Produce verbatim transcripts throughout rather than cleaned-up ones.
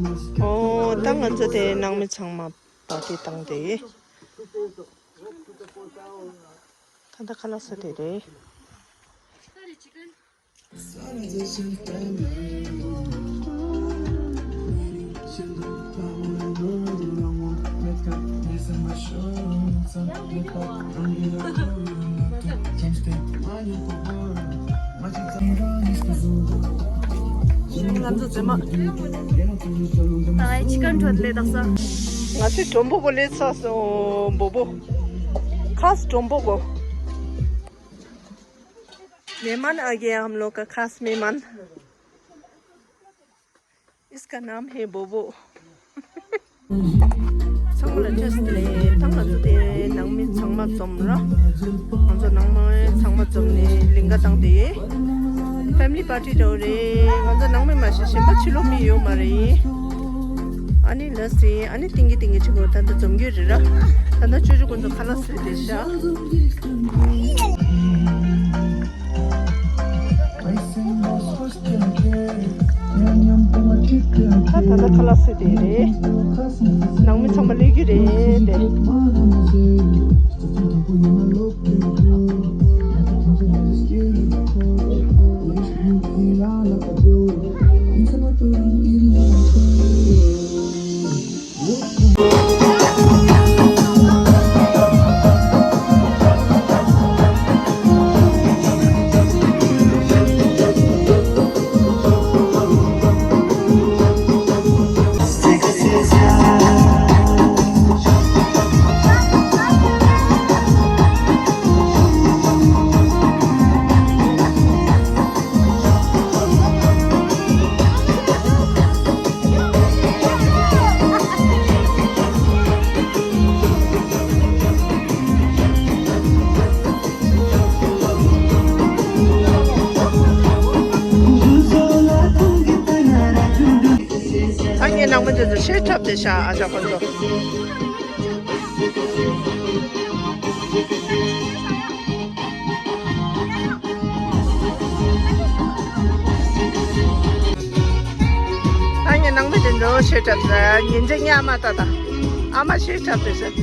ཨོ་ད་ང་ཚོ་དེ་ནང་མི་ཚང་མ་པར་ཊི་བཏང་དེ། ད་ལྟ་ཁ་ལག་ཟ་དེ་རེད། ང་ཚོ་རྫི་མ། ད་ཅི་ག་འགྲོ་ལེ་དག་ས། ང་ཚོས་གྲོམ་པོ་པོ་ལེ་ཚ་སོ་བོ་བོ། ཁ་སི་གྲོམ་པོ་པོ། मेहमान आ गया हम लोग का खास मेहमान। इसका नाम है बोबो। ཚང་མ་ལ་བཀྲ་ཤིས་བདེ་ལེགས། ད་ང་ཚོ་དེ་ནང་མི་ཚང་མ་འཛོམས་ར། ང་ཚོ་ནང་མི་ཚང་མ་འཛོམས་ནས་གླིང་ག་བཏང་སྟེ། ཕེ་མི་ལི་པར་ཊི་འདྲ་བོ་རེད། ང་ཚོ་ནང་མི་མ་གཞི་གཞན་པ་ཕྱི་ལོགས་མི་ཡོད་མ་རེད། ཨ་ནི་ལགས་སེ། ཨ་ནི་ཏིང་གི་ཏིང་གི་ཆུ་གོ་ད་ལྟ་འཛོམས་རྒྱུ་རེད་ར། ད་ལྟ་ཅོ་ཅོ་ཁོང་ཚོ་ཁ་ལག་ཟས་བསྡད་ཤག་ད་ད་ལྟ་ཁ་ལག་ཟས་དེ་རེད། ནང་མི་ཚང་མ་སླེབས་རྒྱུ་རེད་དེ། ད་ངའི་ནང་མི་དེ་ཚོ་ཤེས་འཁྲབ་བསྡད་ཤག་ཨ་ཅག་ཁོ་ཚོ། ད་ངའི་ནང་མི་དེ་ཚོ་ཤེས་འཁྲབ་ཟེར། ཉིན་རྗེ་ངའི་ཨ་མ་ད་ད་ཨ་མ་ཤེས་འཁྲབ་དེ་ཟེར།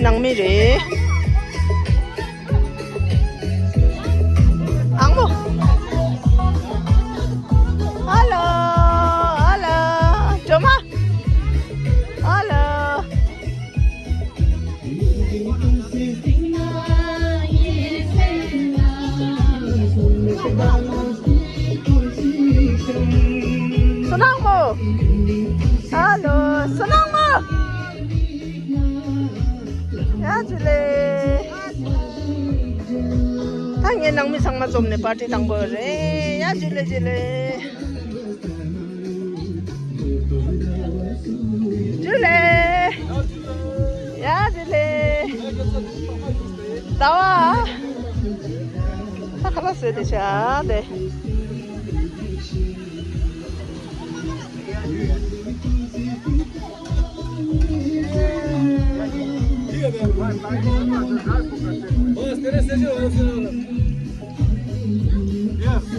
ནང་མི་རེད། ཨང་མོ། ཧ་ལོ། ཧ་ལོ། སྒྲོལ་མ། ཧ་ལོ། བསོད་ནམས་མོ། ཧ་ལོ། བསོད་ནམས་མོ། ཡ་ཇུ་ལེ། ད་ངའི་ནང་མི་ཚང་མ་འཛོམས་ནས་པར་ཊི་བཏང་དགོས་རེད། ཡ་ཇུ་ལེ་ཇུ་ལེ། ཇུ་ལེ། ཡ་ཇུ་ལེ། ཟླ་བ། ད་ཁ་ལག་བཟོས་ཏེ་བཞག་དེ།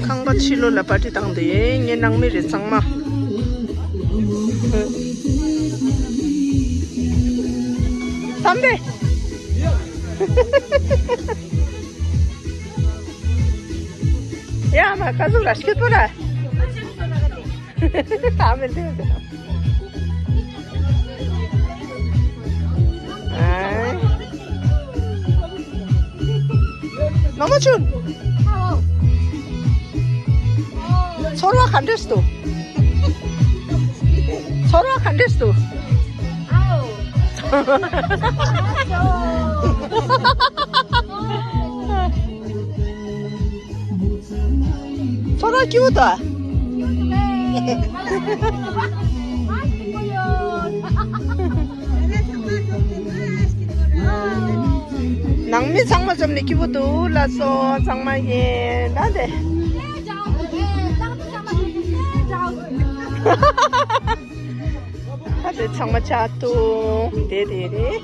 ཁང་པ་ཕྱི་ལོགས་ལ་པར་ཊི་བཏང་སྟེ་ངའི་ནང་མི་རེད་ཚང་མ། བསམ་པས། ཡ་མ་ཀ་ཟུག་ར་སྐྱིད་པོ་ར། ཨ་མེ་དེ། ཨ། ནོ་མོ་ཆུན། ཚོར་བ་ག་འདྲས་འདུག་ཚོར་བ་ག་འདྲས་འདུག་ཚོར་བ་སྐྱིད་པོ་འདུག་ནང་མི་ཚང་མ་འཛོམས་ནས་སྐྱིད་པོ་འདུག་ལགས་སོ། ཚང་མ་ཡིན་ད་དེ། ད་དེ་ཚང་མ་ཆ་ཐུང་དེ་དེ་རེད།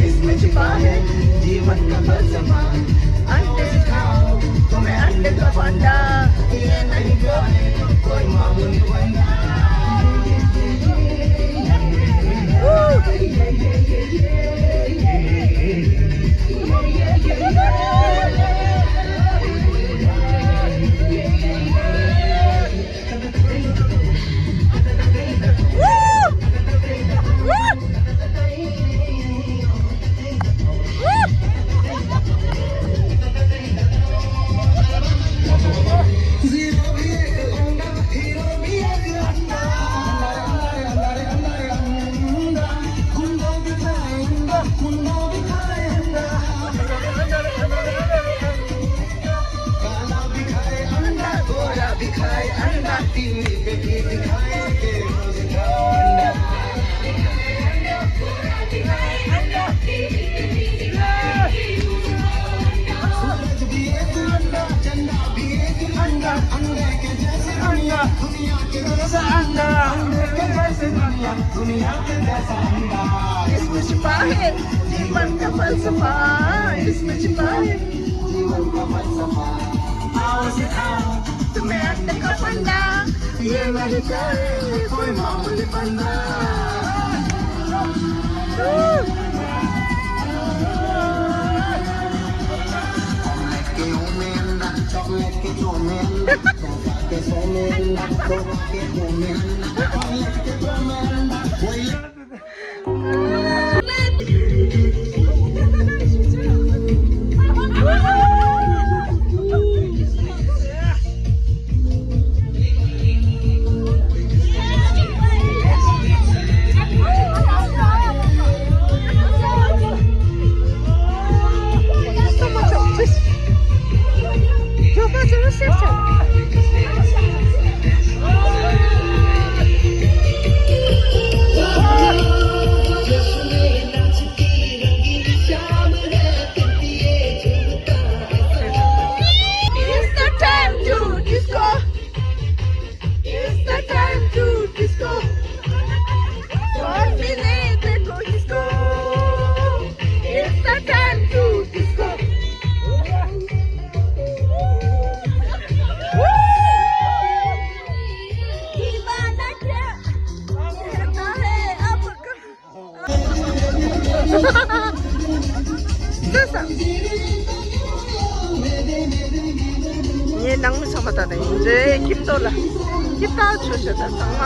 इसमें छिपा है जीवन का फलसफा। अंडे खाओ, तुम्हें अंडे का फंडा, ये नहीं कोई, कोई मामूली फंडा। काला भी खाए अंडा, गोरा भी खाए अंडा, टीवी पे भी दिखाए के रोज खाओ अंडा। सूरज भी एक अंडा, चंदा भी एक अंडा, अंडे के जैसे दुनिया, दुनिया के जैसा अंडा, अंडे के जैसे दुनिया, दुनिया के जैसा अंडा। इसमें छिपा है जीवन का फलसफा, इसमें छिपा है जीवन का फलसफा। आओ सिखाओ तुम्हें अंडे का फंडा, ये नहीं कोई, कोई मामूली फंडा। ऑमलेट के ओ में अंडा, चॉकलेट के चो में अंडा, सोफा के सो में अंडा, सोफा के सो में अंडा, ऑमलेट के सो में अंडा, वही It's the time to disco. It's the time to disco. One minute ago disco. It's the time to disco. ངའི་ནང་མི་ཚང་མ་ད་ནི་འདྲེ་ཁྱིམ་ཐོག་ལ་ཁྱིམ་ཐག་ཆོད་བྱེད་ད་ཚང་མ།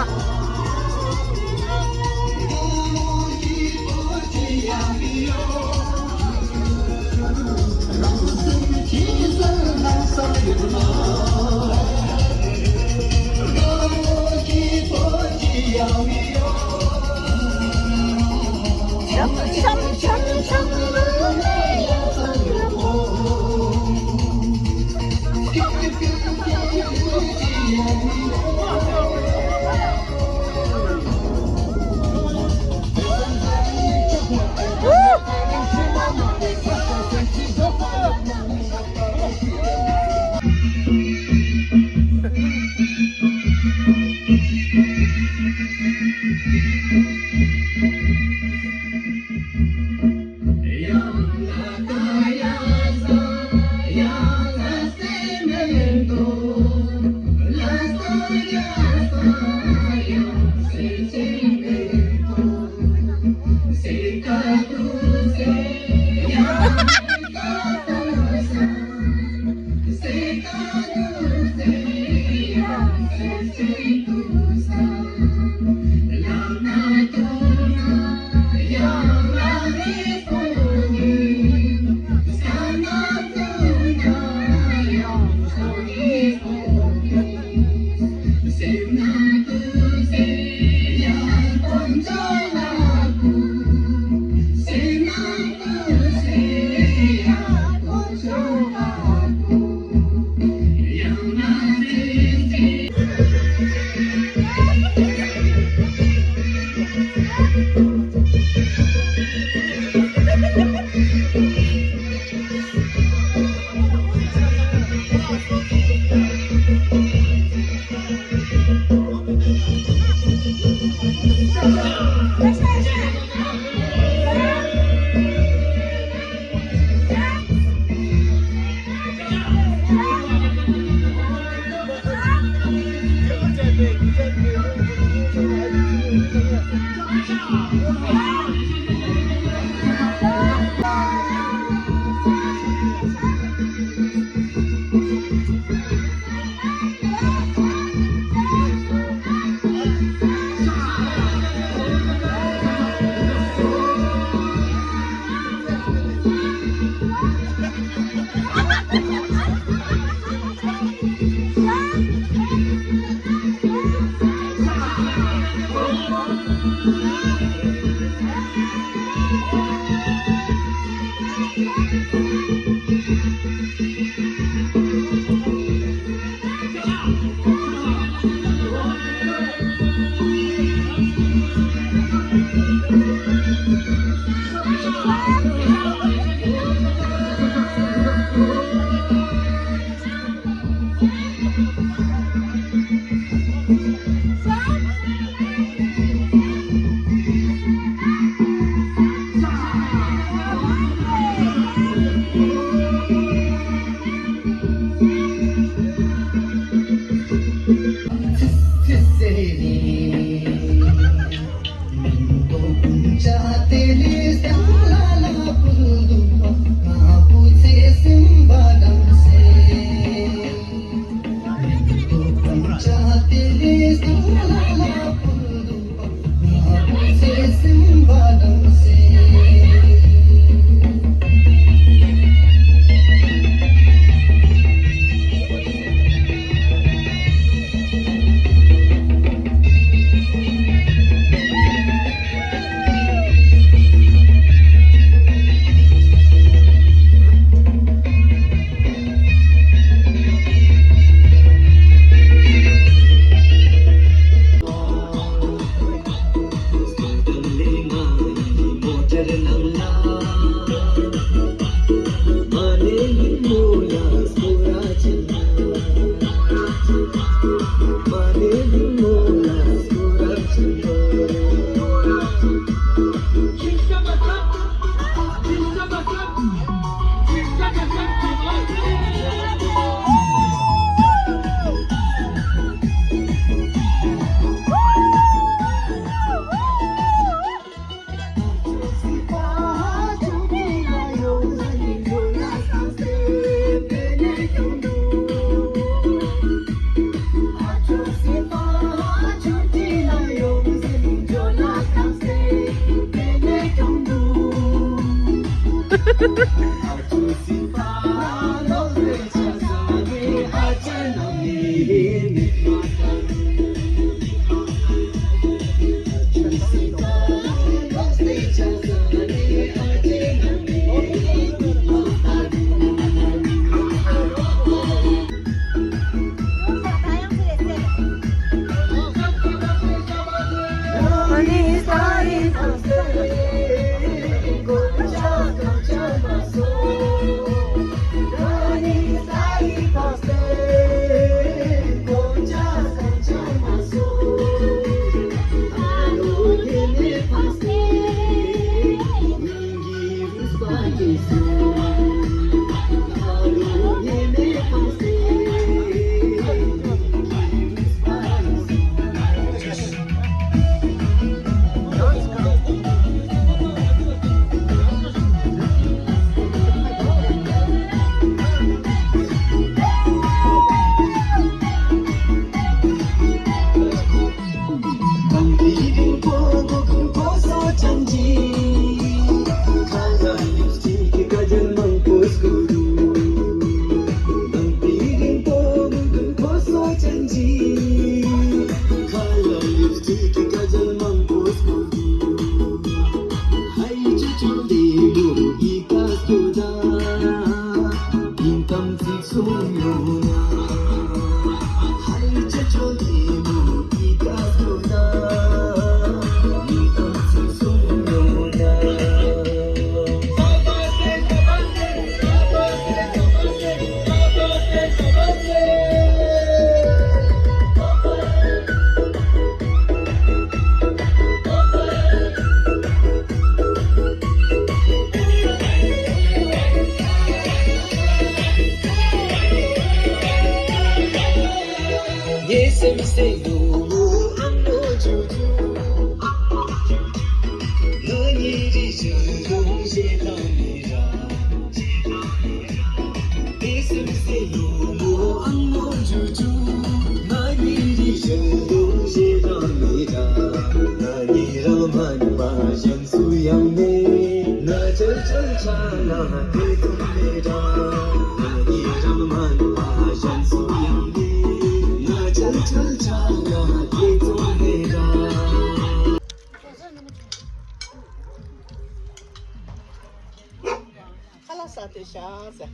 ཁ་ལག་ཟ་དེ་ཤ་ཟ།